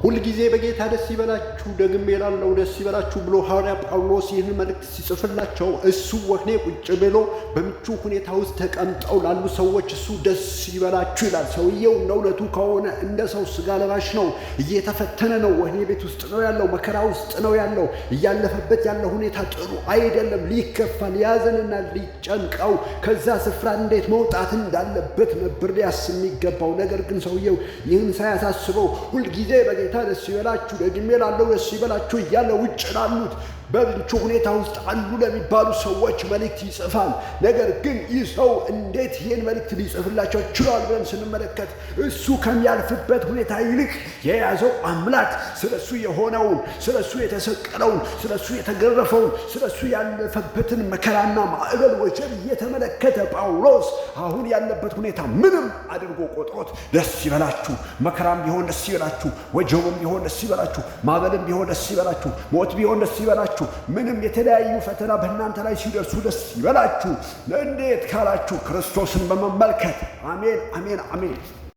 ሁልጊዜ በጌታ ደስ ይበላችሁ፣ ደግሜ እላለሁ ደስ ይበላችሁ ብሎ ሐዋርያ ጳውሎስ ይህን መልእክት ሲጽፍላቸው እሱ ወህኒ ቁጭ ብሎ በምቹ ሁኔታ ውስጥ ተቀምጠው ላሉ ሰዎች እሱ ደስ ይበላችሁ ይላል። ሰውየው እንደ እውነቱ ከሆነ እንደ ሰው ስጋ ለባሽ ነው፣ እየተፈተነ ነው። ወህኒ ቤት ውስጥ ነው ያለው፣ መከራ ውስጥ ነው ያለው። እያለፈበት ያለ ሁኔታ ጥሩ አይደለም። ሊከፋ ሊያዘንና ሊጨንቀው ከዛ ስፍራ እንዴት መውጣት እንዳለበት ነበር ሊያስብ የሚገባው። ነገር ግን ሰውየው ይህን ሳያሳስበው ሁልጊዜ በጌታ ደስ ይበላችሁ፣ ደግሜ እላለሁ ደስ ይበላችሁ እያለ ውጭ ላሉት በምቹ ሁኔታ ውስጥ አሉ ለሚባሉ ሰዎች መልእክት ይጽፋል። ነገር ግን ይህ ሰው እንዴት ይህን መልእክት ሊጽፍላቸው ችሏል ብለን ስንመለከት እሱ ከሚያልፍበት ሁኔታ ይልቅ የያዘው አምላክ ስለ እሱ የሆነውን፣ ስለ እሱ የተሰቀለውን፣ ስለ እሱ የተገረፈውን፣ ስለ እሱ ያለፈበትን መከራና ማዕበል ወጀብ እየተመለከተ ጳውሎስ አሁን ያለበት ሁኔታ ምንም አድርጎ ቆጥሮት ደስ ይበላችሁ፣ መከራም ቢሆን ደስ ይበላችሁ፣ ወጀቡም ቢሆን ደስ ይበላችሁ፣ ማዕበልም ቢሆን ደስ ይበላችሁ፣ ሞት ቢሆን ደስ ይበላችሁ፣ ምንም የተለያዩ ፈተና በእናንተ ላይ ሲደርሱ ደስ ይበላችሁ። እንዴት ካላችሁ ክርስቶስን በመመልከት። አሜን፣ አሜን፣ አሜን።